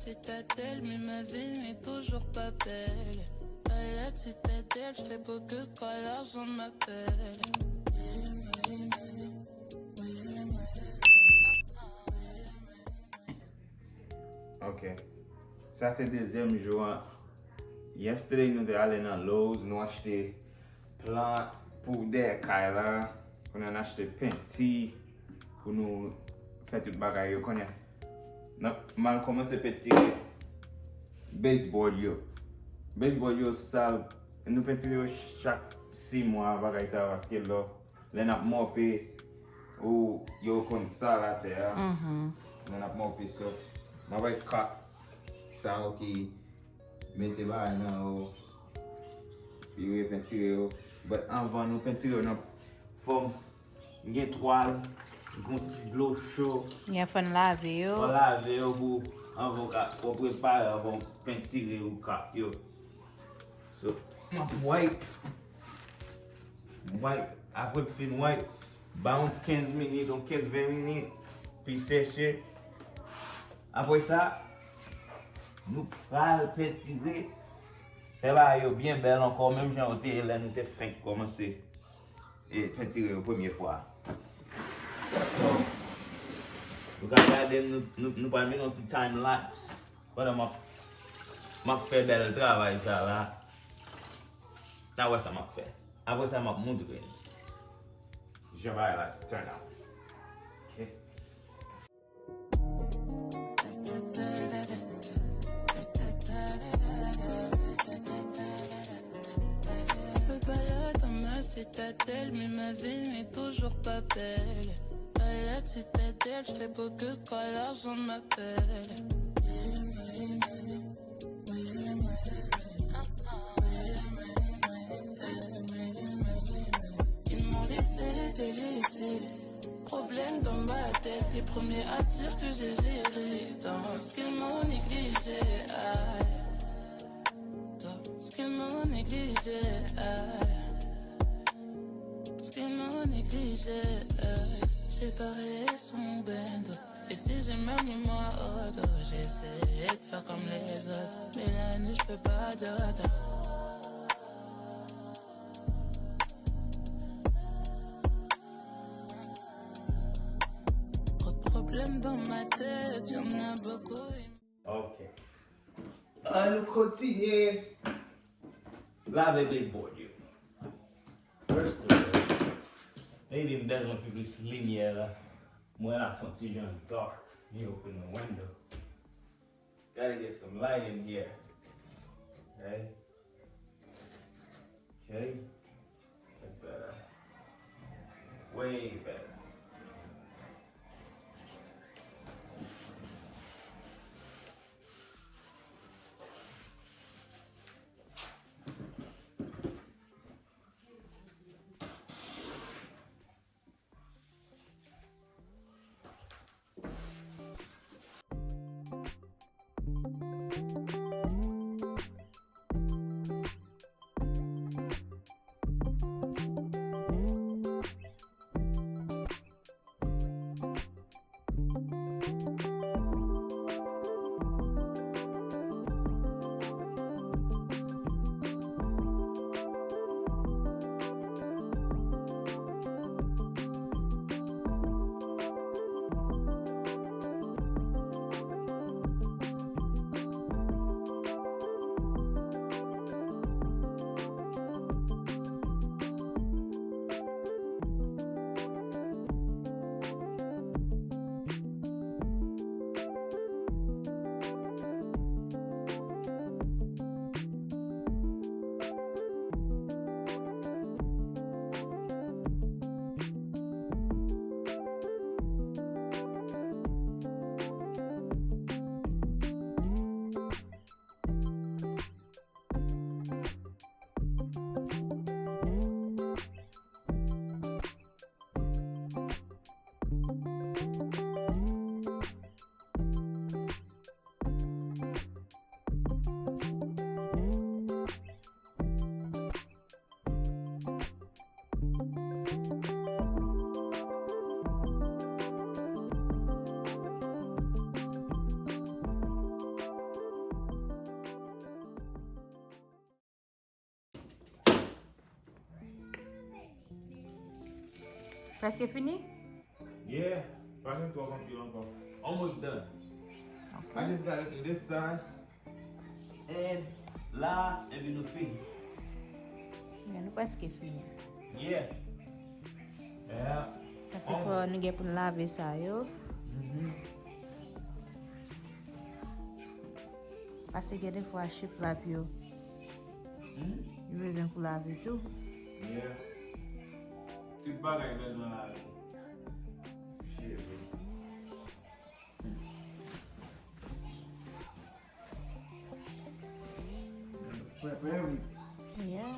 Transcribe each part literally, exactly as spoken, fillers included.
Citadelle, mais ma vie n'est toujours pas belle. À la citadelle, je serai beau que quand l'argent m'appelle. Ok. Sa se dezyèm jou an. Yesterday, nou te ale nan Lowe's, nou achte plant pou dèyè kay la. Kounye a n achte penti pou nou fè tout bagay yo. Kounye a n ap mal kòmanse pentire baseboard yo. Baseboard yo sal, nou pentire yo chak sis mwa, bagay sa yo, paske lò, lè n ap mòpe, ou yo konn sal atè a. Lè n ap mòpe, so, m ap bay kap sa yo ki mete bagay nan yo, pi repentire yo. But anvan nou pentire yo nan fòm, gen twal, gen ti dlo cho. Gen fò n lave yo. Fò lave yo pou anvan w ka, fò prepare anvan w pentire ou kap yo. So, m ap wipe. Wipe. Apre m fin wipe, ba yon kenz minit, yon kenz ven minit, pi seche. Apre sa, nou pral pentire. Fè bagay yo byen bèl ankò, menm jan yo te ye lè nou te fenk kòmanse e pentire yo premye fwa. So, nou ka gade m, nou, nou, nou pral vin yon ti time lapse pandan m ap, m ap fè bèl travay sa la. N a wè sa m ap fè. Apre sa, m ap montre n jan bagay la turn out. Ok. Balade dans ma citadelle, mais ma vie n'est toujours pas belle. À la citadelle, je serai beau que quand l'argent m'appelle. Ils m'ont laissé délaissé. Problème dans ma tête, les premiers à dire que j'ai géré. Dans ce qu'ils m'ont négligé, aïe. Dans ce qu'ils m'ont négligé, aïe. Ce qu'ils m'ont négligé, aïe. Séparé son bendo. Et si j'ai ma mémoire au dos, j'essaie de faire comme les autres. Mais la nuit, je peux pas dormir. Trop de problèmes dans ma tête, y en a beaucoup. Ok. An nou kontinye lave baseboard yo. First of all, maybe m bezwen pi plis limyè la. Mwen la fè yon ti jan dark. Let me open the window. Gotta get some light in here. Okay? Okay? That's better. Way better. Prèske fini? Yeah, pa gen twòp anpil ankò. Almost done. Ok. I just gotta do this side. And la, epi nou fini. Men nou prèske fini. Yeah. Yeah. Paske fò nou gen pou n lave sa yo. Mhm. Paske gen de fwa shiplap yo. Hmm? Yo bezwen pou lave tou. Yeah. Tout bagay bezwen lave. Shit, bro. Prep every. Yeah.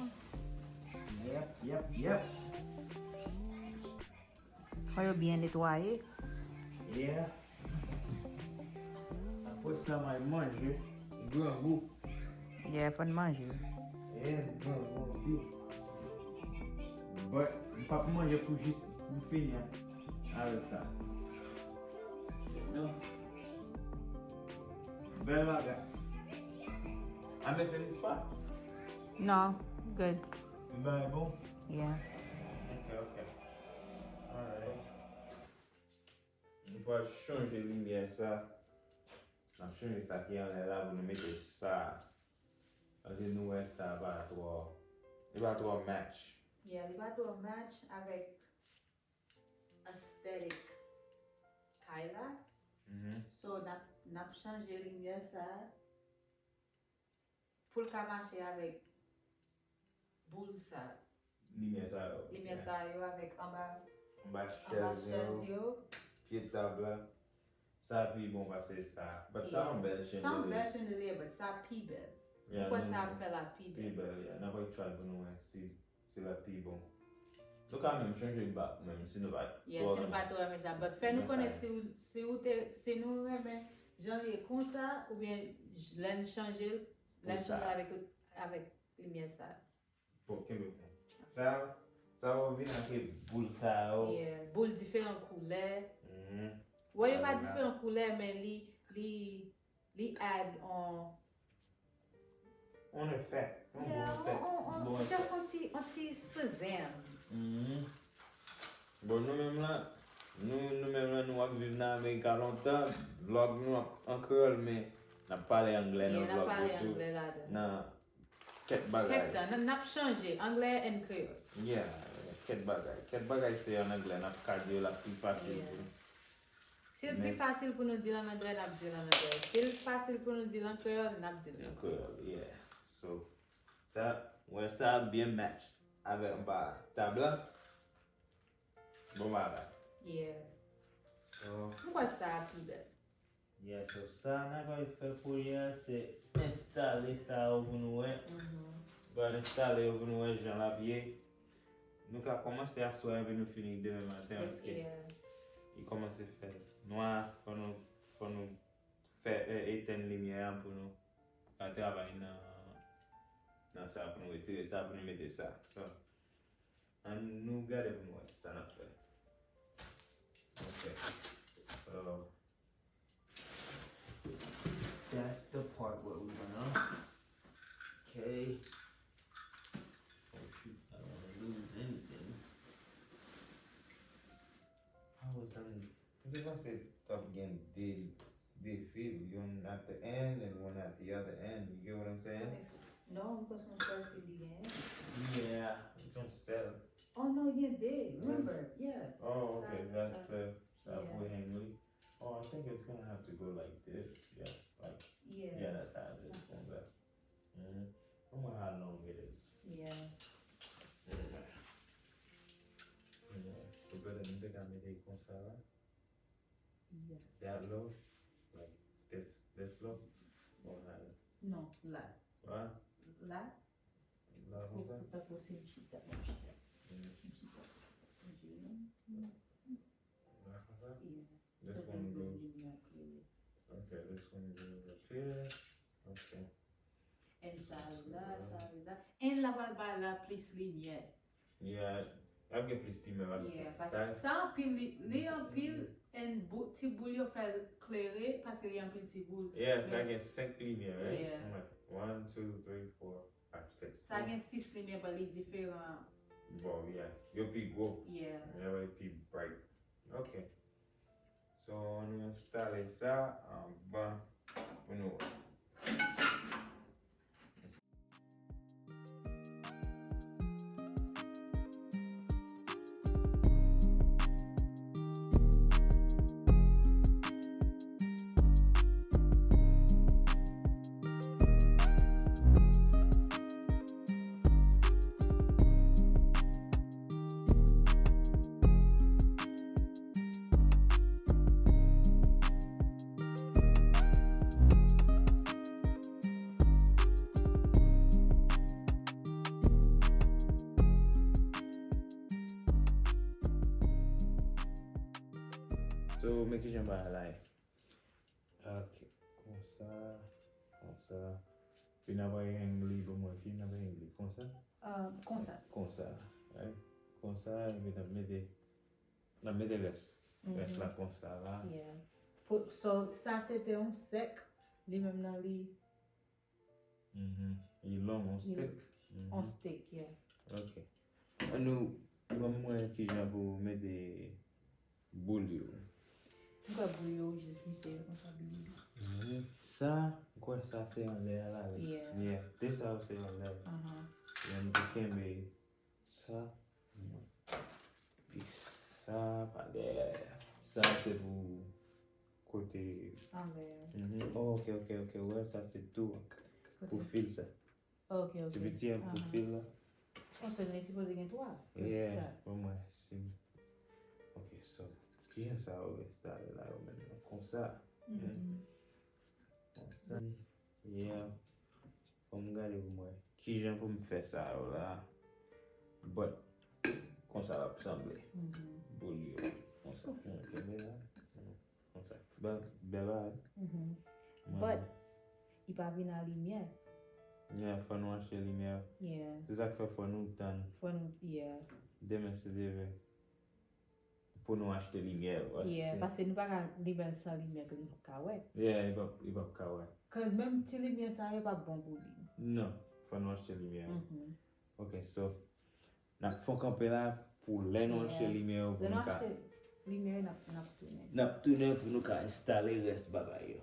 Yep, yep, yep. Fò yo byen netwaye. Yeah. Apre sa, m al manje. Grangou. Yeah, fò n manje. Yeah, grangou anpil. But, m p ap manje pou jis m fini avèk sa. Non. Bèl bagay. A, men se mispa? Non, good. Tout bagay bon? Yeah. Ok, ok. Alright. Nou pral chanje limyè sa. N ap chanje sa ki anlè la pou nou mete sa. Paske nou wè sa pa twò. Li pa twò match. Yeah, li pa twò match avèk aesthetic kay la. Mhm. So, n ap, n ap chanje limyè sa pou l ka mache avèk boul sa. Limyè sa yo. Limyè sa yo avèk anba, Anba anba chèz chèz yo, yo. Pye tab la. Sa pi bon pase sa. But sa Yeah. yon bèl Sa yon chandelier. Bèl chandelier, but sa pi bèl. Yeah, Mwen kwè nou- sa ap fè la pi Pi bèl. bèl, yeah. N ap try pou nou wè si, si la pi bon. Nou ka menm chanje bak menm si nou pa Yeah, twò si nou pa renmen. twò renmen sa. But fè nou Jan konnen sa si ou, si ou te, si nou renmen jan l ye konsa, oubyen j- lè n chanje l, Pou lè n sa. chanje avèk, avèk limyè sa. Bon, kenbe pou. Sa, sa yo vin ak boul sa yo. Yeah, boul diferan koulè. Mhm. Wè, yo pa Alè la. Diferan koulè, men li, li, li add on. On effect. On Yeah, bon effect. On, on, Bon on, just effect. On ti, on ti spazam. Mhm. Bon, nou menm la, nou, nou menm la, nou ap viv nan Amerika lontan, vlog nou ap an kreyòl, men n ap pale anglè nan Yeah, n ap vlog pale yo tou. Anglè ladan. Nan kèk bagay. Kèk tan, n, n ap chanje, anglè and kreyòl. Yeah, kèk bagay. Kèk bagay se an anglè, n ap ka di yo l ap pi fasil Yeah. pou nou. Si l pi Men- fasil pou nou di l an anglè, n ap di l an anglè. Si l fasil pou nou di l an kreyòl, n ap di l An an kreyòl, yeah. So, sa, wè sa byen match avèk anba tab la. Bon bagay. Yeah. So, M kwè sa a pi bèl. yeah, so sa n ap fè kounye a, se enstale sa yo pou nou wè. Mhm. Pral enstale yo pou nou wè jan l ap ye. Nou ka kòmanse aswè epi nou fini demen maten, paske Yeah. li kòmanse fè nwa, fò nou, fò nou fè, eh, etenn limyè a pou nou ka travay nan, nan sa, pou nou retire sa, pou nou mete sa. So, ann nou gade pou nou wè sa n ap fè. Ok. So, that's the part where we gonna, okay. Oh shoot, I don't wanna lose anything. How was I? M te panse t ap gen de, de fil, youn at the end and one at the other end. You get what I'm saying? Non, m panse yon sèl fil li genyen. Yeah, it's on sèl. Oh non, gen de. Remember, yeah. Oh, okay, Sa, that's sa. The, sa Yeah. pou Henry. Oh, I think it's gonna have to go like this. Yeah, like, Yeah. Yeah, that's how it is. Konsa. Mhm. Mwen wè how long it is. Yeah. Yeah. So, brother, nou te ka mete konsa la. Yeah. That low, like this, this low, or higher. Non, la. Right? La, La pou, konsa? Pou tankou si m chita, m ap chita. Mhm. M chita. La konsa? Yeah. This Paske one m goes. Vin la klere. Okay, this one goes up here. Okay. And sa rive la, sa rive la. And la pral bay la plis limyè. Yeah, y ap gen plis limyè, pa gen Yeah, sa. paske sa anpil, li, li anpil, and bou-, ti boul yo fè l klere, paske li anpil ti boul. Yeah, sa Men gen senk limyè, right? Yeah. Mwen, one, two, three, four, five, six. Sa gen sis limyè, but li diferan. Bon, yeah. Yo pi gwo. Yeah. Yo pi bright. Ok. So, nou enstale sa anvan pou nou wè. So, men kijan bagay la ye. Ok, konsa, konsa. Epi n ap hang li pou mwen, epi n ap hang li konsa. Ah, konsa. Konsa, right? Konsa, epi n ap mete, n ap mete rès. Rès la konsa la. Yeah. Pou, so, sa se te yon sèk, li menm nan li. Mhm. Li long, yon stek. Mhm. On stek, yeah. Ok. An nou, ban mwen kijan pou mete boul yo. M kwè boul yo jis glise yo konsa bili. Mhm. Sa, m kwè sa se anlè a la. Yeah. Yeah. De sa yo se anlè. Aha. Lè m te kenbe sa. Pi sa pa dèyè. Sa se pou kote. Anlè. Mhm. Oh, ok, ok, ok. Wè, sa se tou pou fil sa. Ok, ok. Ti piti an pou fil la. Konsa li sipoze gen twa. Yeah, pou mwen si. Ok, so, kijan sa yo enstale la yo menm nan? Konsa. Mhm. Konsa. Yeah. Fò m gade pou m wè kijan pou m fè sa yo la. But, konsa l ap sanble. Mhm. Boul yo. Konsa. Hmm, kenbe la. Hmm, konsa. Bèl, bèl bagay. Mhm. But, li pa vin a limyè. Yeah, fò nou achte limyè. Yeah. Se sa k fè fò nou tann. Fò nou, yeah. Demen, si Dye vle. Pou nou achte limyè. Yeah, paske nou pa ka limen l san limyè ke li p ap ka wè. Yeah, li p ap, li p ap ka wè. Cause menm ti limyè sa yo p ap bon pou li. Non, fò nou achte limyè. Mhm. Ok, so, n ap fè kanpe la pou lè nou achte limyè yo pou nou ka. Lè nou achte limyè yo, n ap, n ap tounen. N ap tounen pou nou ka enstale rès bagay yo.